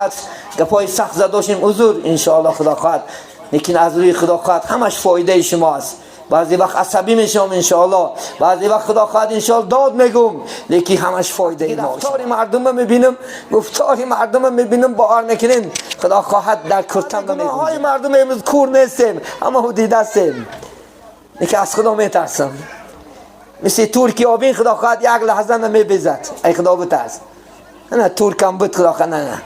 хоҳад гапҳои сахт задошем, узр, иншоаллоҳ, худо хоҳад, лекин аз рӯи худо хоҳад ҳамаш фоидаи шумо аст. Баъзе вақт асабӣ мешавам, иншоаллоҳ, баъзе вақт, худо хоҳад, иншоаллоҳ, дод мегум, лекин ҳамаш фоидаи мо. Гуфтори мардума мебинам, гуфтори мардума мебинам, бовар мекунем, худо хоҳад, дар куртам гуноҳҳои мардум имрӯз кур нестем, ҳама дидастем, лекин аз худо метарсам. Мисли турки обин, худо хоҳад, як лаҳза намебезад. Ай худо битарс. На туркам буд, худо хоҳад, на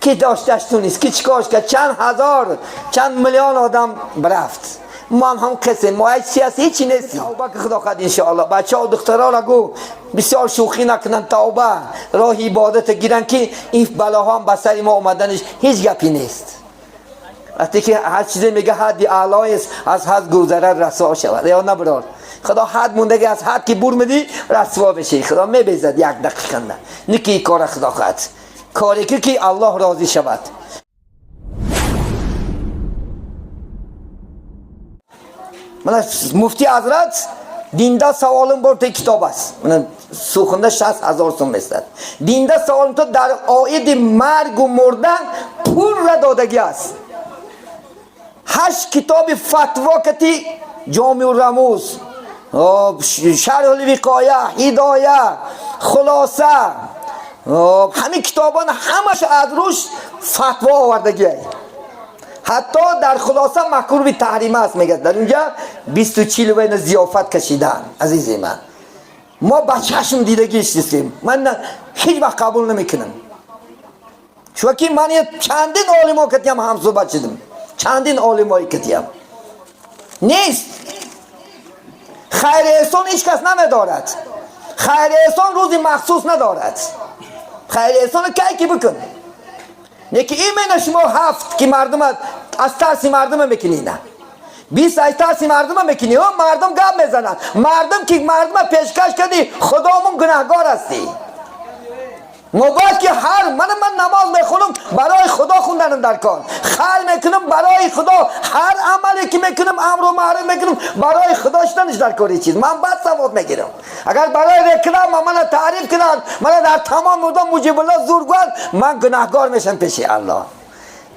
ки дошташ ту нест, ки чикорш кард, чанд ҳазор, чанд миллион одам рафт. Мо ҳам ҳам касем, мо ҳеҷ чи ҳаст, ҳечи нестем. Тавба ки, худо хоҳад, иншоаллоҳ. Бачаҳо, духтарора гӯ, бисёр шӯхӣ накунанд, тавба, роҳи ибодата гиранд, ки ин балоҳо ҳам ба сари мо омаданаш ҳеҷ гапи нест. Вақте ки ҳар чизе мега ҳадди аълоест, аз ҳад гузарад, расво шавад ё наброр. Худо ҳад мондагӣ, аз ҳад ки бур медӣ, расво мешӣ. Худо мебезад як дақиқанда. Ники кора, худо хоҳад, коре ки аллоҳ розӣ шавад. Мана муфти ҳазрат динда саволим бор, те китоб аст. Мана сухунда 60 000 сум местад. Динда саволим то дар оиди маргу мурдан пурра додагӣ аст. Ҳашт китоби фатво кати Ҷомиу Рамуз, Шарҳул Виқоя, Ҳидоя, Хулоса, ҳамин китобон ҳамаш аз рӯш фатво овардагиай. Ҳатто дар хулоса макруҳи таҳрима аст, мегӯяд, дар унҷа 20-у 40 вайна зиёфат кашидан. Азизи ман, мо ба чашм дидагӣ ишнистем. Ман ҳеҷ вақт қабул намекунам, чунки ман чандин олимо катиям ҳамсӯҳбат шудам, чандин олимои катиям нест. Хайри эҳсон ҳеҷ кас намедорад, хайри эҳсон рӯзи махсус надорад. Хайри эҳсоно кай ки бикун, лекин именно шумо ҳафт ки мардума аз тарси мардума мекунӣ, на 20 аз тарси мардума мекунӣ, о мардум гап мезананд, мардум ки мардума пешкаш кардӣ, худомон гунаҳгор ҳастӣ. Мо бояд ки ҳар мана ман намоз мехонам, барои худо хунданам дар кор, хайр мекунам барои худо, ҳар амале ки мекунам, амру маъруф мекунам, барои худо шуданаш дар кори чиз, ман бад савоб мегирам. Агар барои реклама мана таъриф кунанд, мана дар тамом муддат Муҷибулло зур гӯянд, ман гунаҳгор мешам пеши аллоҳ.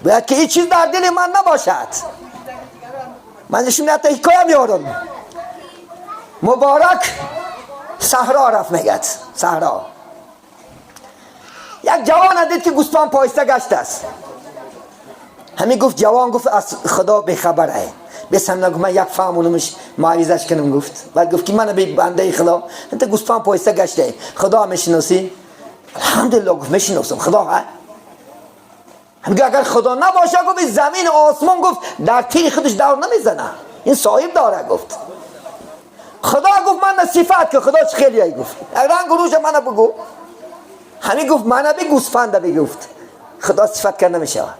Бояд ки ин чиз дар дили ман набошад. Ман нишон ҳатто ҳикоя меорам. Муборак саҳро рафт, мегӯяд, саҳро як ҷавона дид, ки гӯспанд поиста гаштааст. Ҳамин гуфт, ҷавон гуфт, аз худо бехабарае, бесам нагуфт, ман як фаҳмонумш, муавизаш кунам, гуфт. Баъд гуфт ки мана би бандаи худо, инта гӯспанд поиста гаштае, худо мешиносӣ? Алҳамдулилло, гуфт, мешиносам худо. Ҳамин агар худо набоша, гуфт, ин замин осмон, гуфт, дар тири худаш давр намезана, ин соҳиб дора, гуфт. Худо, гуфт, мана сифат ки худо чӣ хелие, гуфт, рангу рӯша мана бугӯ. Ҳамин гуфт, мана би гӯсфанда, бигуфт, худо сифат карда намешавад,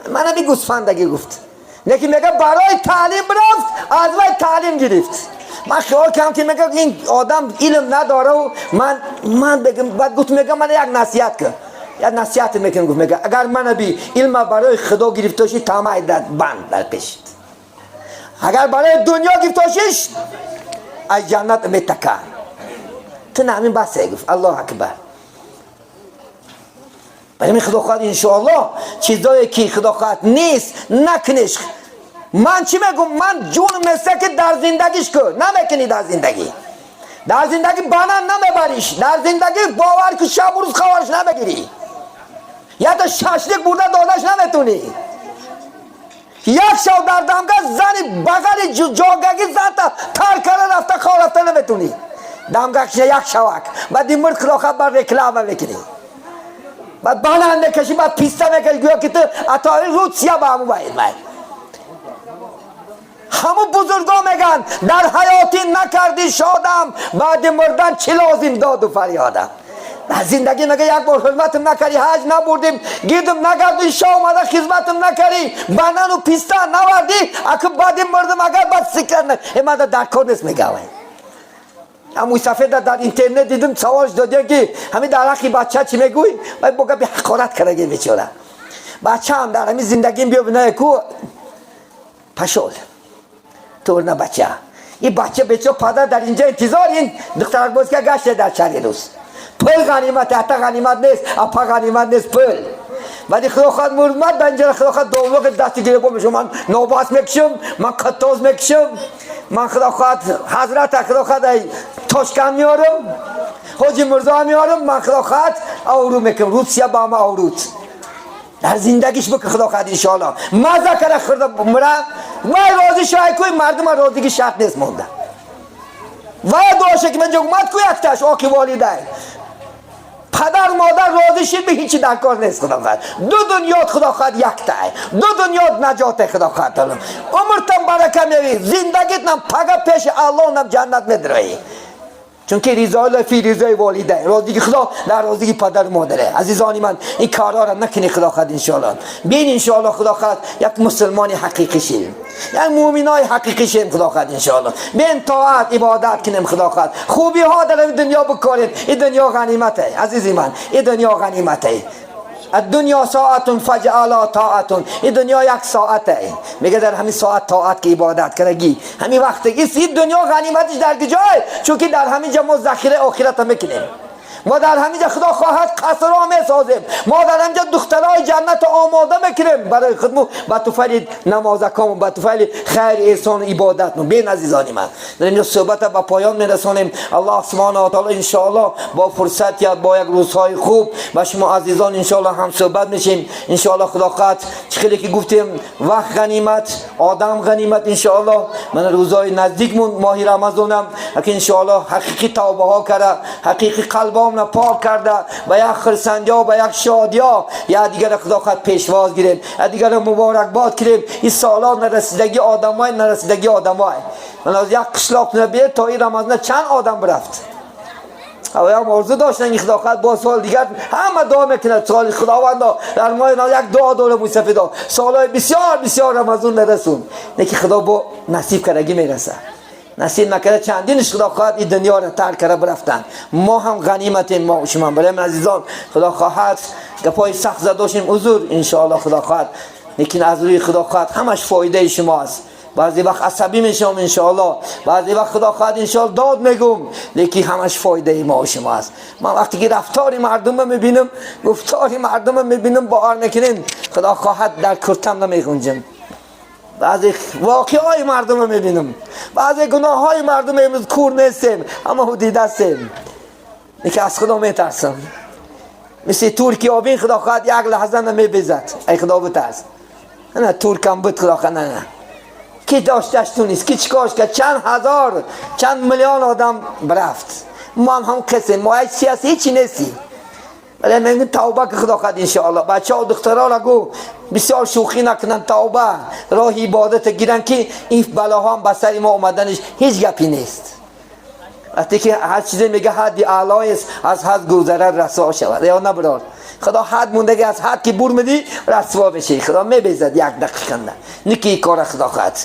мана би гӯсфандаги, гуфт. Лекин мега барои таълим рафт, аз вай таълим гирифт. Ман хиёл кардам, ки мега ин одам илм надорау ман бегам. Баъд гуфт, мега, мана як насиҳат кун, як насиҳат мекунам, гуфт. Мега агар мана би илма барои худо гирифтошӣ, тамаъ дар банд дар пешит, агар барои дунё гирифтошиш, аз ҷаннат метака ту. На ҳамин басе, гуфт. Аллоҳ акбар. Барои худо хоҳад, иншоаллоҳ, чизое ки худо хоҳад нест, накунеш. Ман чӣ мегӯм? Ман ҷунм неста, ки дар зиндагиш кун намекунӣ, дар зиндагӣ, дар зиндагӣ банан намебариш, дар зиндагӣ, бовар ку, шабу рӯз хабарш намегирӣ, ята шашлик бурда додаш наметунӣ. Як шав дар дамга зани бағали ҷогаги занта тар кара рафта, хор рафта наметунӣ, дамгакша як шавак. Баъд имрд, худо хоҳад, бар реклама мекунӣ, баъд банан мекашӣ, баъд писта мекашӣ, гӯё ки ту атои Русия ба ҳаму баид май. Ҳаму бузургон мегӯянд: дар ҳаётӣ накардӣ шодам, баъди мурдан чӣ лозим доду фарёдам? Дар зиндагӣ, мега, як бор ҳурматам накардӣ, ҳаҷ набурдим, гирдим нагардӣ, шо омада хизматам накардӣ, банану писта навардӣ, аку баъди мурдам агар баъд сикр мада дар кор нест, мегавай. Мӯйсафеда дар интернет дидим, саволш додем, ки ҳамин дар ҳаққи бача чӣ мегӯй? Вай бо гапи ҳақорат кардаги, бечора бачаам. Дар ҳамин зиндагим биё бинае ку пашол турна бача, ин бача бечора, падар дар инҷа интизор, ин духтарак бозика гаште дар шаҳри рӯз. Пул ғанимат, ҳатта ғанимат нест, апа, ғанимат нест пул. ولی خدا خواهد مرمت بنجره خدا خواهد دوملوک دستی گیره با میشم من نوباس میکشم من قطاز میکشم من خدا خواهد حضرت خدا خواهد تاشکن میارم حاجی مرزا میارم من خدا خواهد آورو میکنم روسیه با ما آورود در زندگیش بکن خدا خواهد انشاءالله مزه کرده خورده مره وای راضی شای کوی مردم راضیگی شرط نیست مونده وای دعاشه که من جگمت کوی اکتش آکی والده پدر مادر راضی شد به هیچی در کار نیست خدا خواهد دو دنیات خدا خواهد یک دو دنیات نجات خدا خواهد عمرتم برکه میوی زندگیت نم پگه پیش الله نم جنت میدرایی چون که رضای فی رضای والده راضیگی خدا در راضیگی پدر مادره. عزیزانی من این کارا را نکنی خدا خواهد انشاءالله. بین انشاءالله خدا خواهد یک مسلمان حقیقی شیم، یک مؤمنای حقیقی شیم خدا خواهد انشاءالله. بین طاعت عبادت کنیم خدا خواهد، خوبی ها در این دنیا بکاریم. این دنیا غنیمته عزیزی من، این دنیا غنیمته. الدنیا ساعت فجعل طاعت، این دنیا یک ساعته، میگه در همین ساعت طاعت که عبادت کردگی همین وقت این دنیا غنیمتش در کجای؟ چون که در همین جا ما ذخیره آخرت میکنیم، ما در همین جا خدا خواهد قصرها میسازیم، ما در همین جا دخترای جنت آماده میکنیم برای خودمون با طفیل نمازکام با طفیل خیر احسان عبادت. بین عزیزانی من در اینجا صحبت به پایان میرسانیم. الله سبحانه و تعالی انشاءالله با فرصت یا با یک روزهای خوب با شما عزیزان انشاءالله هم صحبت میشیم. انشاءالله خدا خواهد خیلی که گفتیم وقت غنیمت، آدم غنیمت. انشاءالله من روزهای نزدیکمون ماه رمضانم که انشاءالله حقیقی توبه ها کرده، حقیقی قلبام پاک کرده با یک خرسندی ها با یک شادی ها یا دیگر خدا خواهد پیشواز گیریم، یا دیگر مبارک باد کنیم. این سالا نرسیدگی آدمای نرسیدگی آدمای من از یک قشلاق نبیه تا این رمضان چند آدم برفت. او هم آرزو داشتن این خدا خواهد با سال دیگر همه دعا میکنه سال خداوند در ماه یک دعا داره موسفیدا سالهای بسیار بسیار رمضان نرسون نه که خدا با نصیب کردگی میرسه، نصیب نکرده چندینش خدا خواهد این دنیا را ترک کرده برفتن. ما هم غنیمتیم ما و شما. برای عزیزان خدا خواهد گپای سخت زده داشتیم حضور انشاءالله خدا خواهد، لیکن از روی خدا خواهد همش فایده شما است. بعضی وقت عصبی میشم انشاءالله، بعضی وقت خدا خواهد انشاءالله داد میگم، لیکن همش فایده ما و شما است. من وقتی که رفتار مردم میبینم، گفتار مردم میبینم، باور نکنین خدا خواهد در کرتم نمیگنجم. بعضی واقعه های مردم رو میبینم، بعضی گناه های مردم امروز کور نیستیم اما دیده هستیم، که از خدا میترسم. مثل ترکی آبین خدا خواهد یک لحظه نمیبیزد، ای خدا بترس. نه ترکم بود خدا خواهد، نه نه کی داشتش تو نیست، کی چیکارش کرد، چند هزار چند میلیون آدم برفت. ما هم قسم ما هیچ سیاسی هیچی نیستیم، ولی من توبه که خدا خواهد انشاءالله. بچه ها و دخترها را گو بسیار شوخی نکنن، توبه راه عبادت گیرن که این بلاها هم به سر ما اومدنش هیچ گپی نیست. وقتی که هر چیزی میگه حد اعلی است، از حد گذره رسوا شود یا نه برار. خدا حد مونده که از حد که بور میدی رسوا بشی، خدا میبیزد یک دقیقه نه. نکی کار خدا خواهد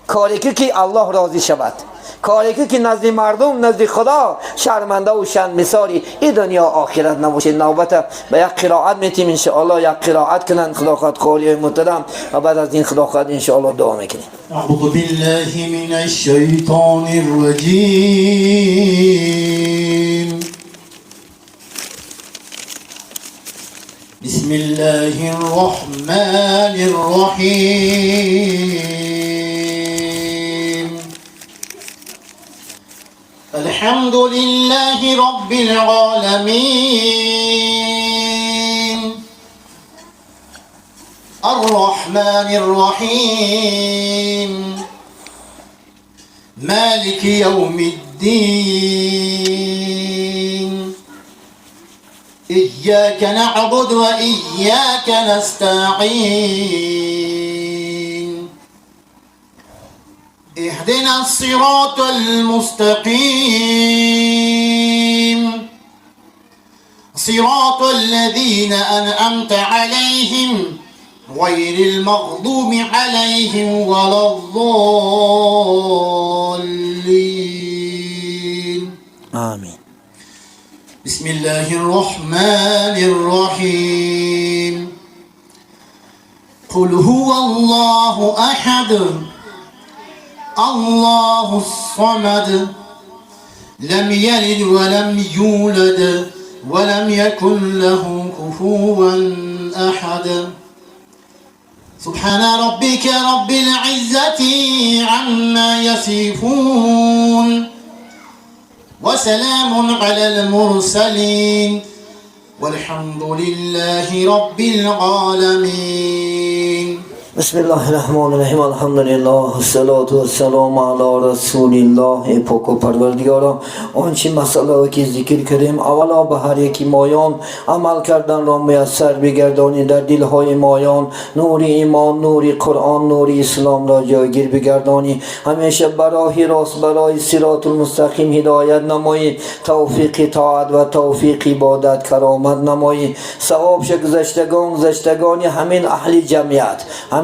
کاری که الله راضی شود، کاری که نزد مردم نزد خدا شرمنده و شرمساری این دنیا آخرت نباشه. نوبت به یک قرائت میتیم انشاءالله، یک قرائت کنن خدا خواهد قاری محترم و بعد از این خدا خواهد انشاءالله دعا میکنیم. اعوذ بالله من الشیطان الرجیم. بسم الله الرحمن الرحیم. الحمد لله رب العالمين. الرحمن الرحيم. مالك يوم الدين. إياك نعبد وإياك نستعين. اهدنا الصراط المستقيم. صراط الذين أنعمت عليهم غير المغضوب عليهم ولا الضالين. آمين. بسم الله الرحمن الرحيم. قل هو الله أحد الله الصمد لم يلد ولم يولد ولم يكن له كفوا أحد. سبحان ربك رب العزة عما يصفون، وسلام على المرسلين، والحمد لله رب العالمين. بسم الله الرحمن الرحیم. الحمد لله، الصلاة والسلام علی رسول الله. پاک و پروردگارا، آنچه مسئله که ذکر کردیم، اولا به هر یکی مایان عمل کردن را میسر بگردانی. در دلهای مایان نور ایمان، نور قرآن، نور اسلام را جایگیر بگردانی. همیشه براه راست، برای صراط المستقیم هدایت نمایی. توفیق طاعت و توفیق عبادت کرامت نمایی. ثواب گذشتگان، گذشتگانی همین اهل جمعیت، همین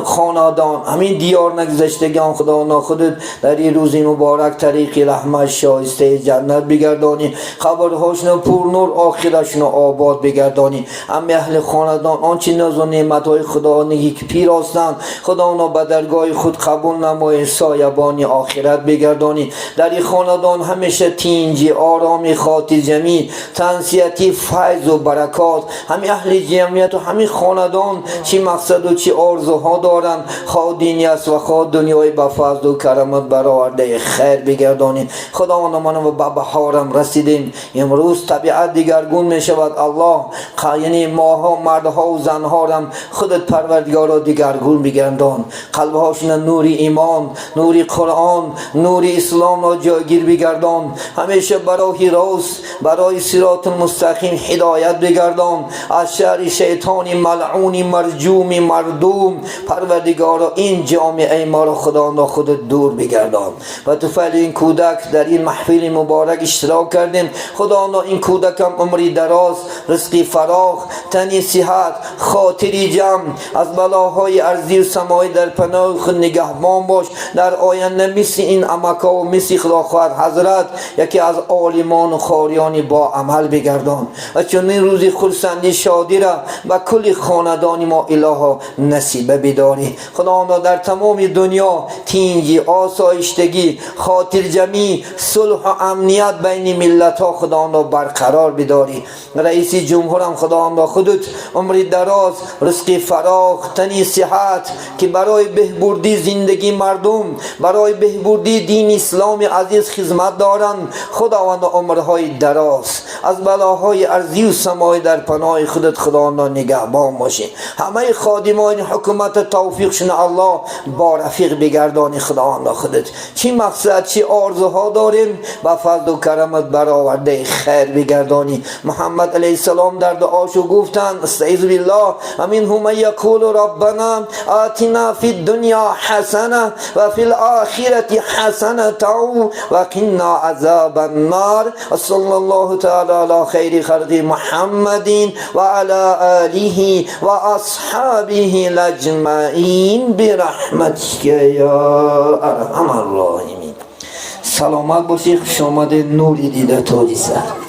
خاندان، همین دیار نگذشتگان، خدا خودت در این روز مبارک طریق رحمت شایسته جنت بگردانی. قبرهاشون پر نور، آخرشون آباد بگردانی. هم اهل خاندان آنچه ناز و نعمت های خدا نگی که پیر هستند، خدا اونا به درگاه خود قبول نمایی، سایبانی آخرت بگردانی. در این خاندان همیشه تینجی، آرامی، خاطر جمعی، تنسیتی، فیض و برکات. همین اهل جمعیت و همین خاندان چی مقصد و چی آرزوها دارند، خواه دینی است و خواه دنیای، به فضل و کرمت برآورده خیر بگردانی. خداوند من و به بهارم رسیدیم. امروز طبیعت دیگرگون می شود. الله، یعنی ماها، مردها و زنها رم خودت پروردگارا دیگرگون بگردان. قلبهاشون نور ایمان، نور قرآن، نور اسلام را جایگیر بگردان. همیشه برای راست، برای صراط المستقیم هدایت بگردان. از شر شیطان ملعون مرجوم مردوم، پروردگارا، این جامعه ما را خدا خودت دور بگردان. و طفیل این کودک در این محفل مبارک اشتراک کردیم، خدا این کودکم عمری دراز، رزقی فراخ، تنی صحت، خاطری جمع، از بلاهای ارضی و سمایی در پناه خود نگهبان باش. در آینده مثل این امکا و مثل خدا خواهد حضرت یکی از عالمان و قاریان با عمل بگردان. و چون این روزی خرسندی شادی را به کل خاندان ما الها نصیبه بداری. خداوندا در تمام دنیا تینجی، آسایشتگی، خاطر جمعی، صلح و امنیت بین ملت ها خداوندا برقرار بداری. رئیس جمهورم خداوندا خودت عمری دراز، رزق فراخ، تنی صحت که برای بهبودی زندگی مردم، برای بهبودی دین اسلام عزیز خدمت دارند، خداوند عمرهای دراز، از بلاهای ارضی و سمایی در پناه خودت خداوند نگهبان باشی. همه خادمان حکومت توفیقشون الله با رفیق بگردانی. خداوند خودت چی مقصد، چی آرزوها داریم، با فضل و کرمت برآورده خیر بگردانی. محمد علیه السلام در دعاشو گفتن، استعیذ بالله، ومنهم من یقول ربنا آتنا فی الدنیا حسنه و فی الآخرة حسنه و قنا عذاب النار. صلی الله تعالی علی خیر خلق محمد و علی آله و اصحابه اجمعین برحمتک یا ارحم الراحمین. سلامت باشی. خوش آمده، نوری دیده، تاجی سر.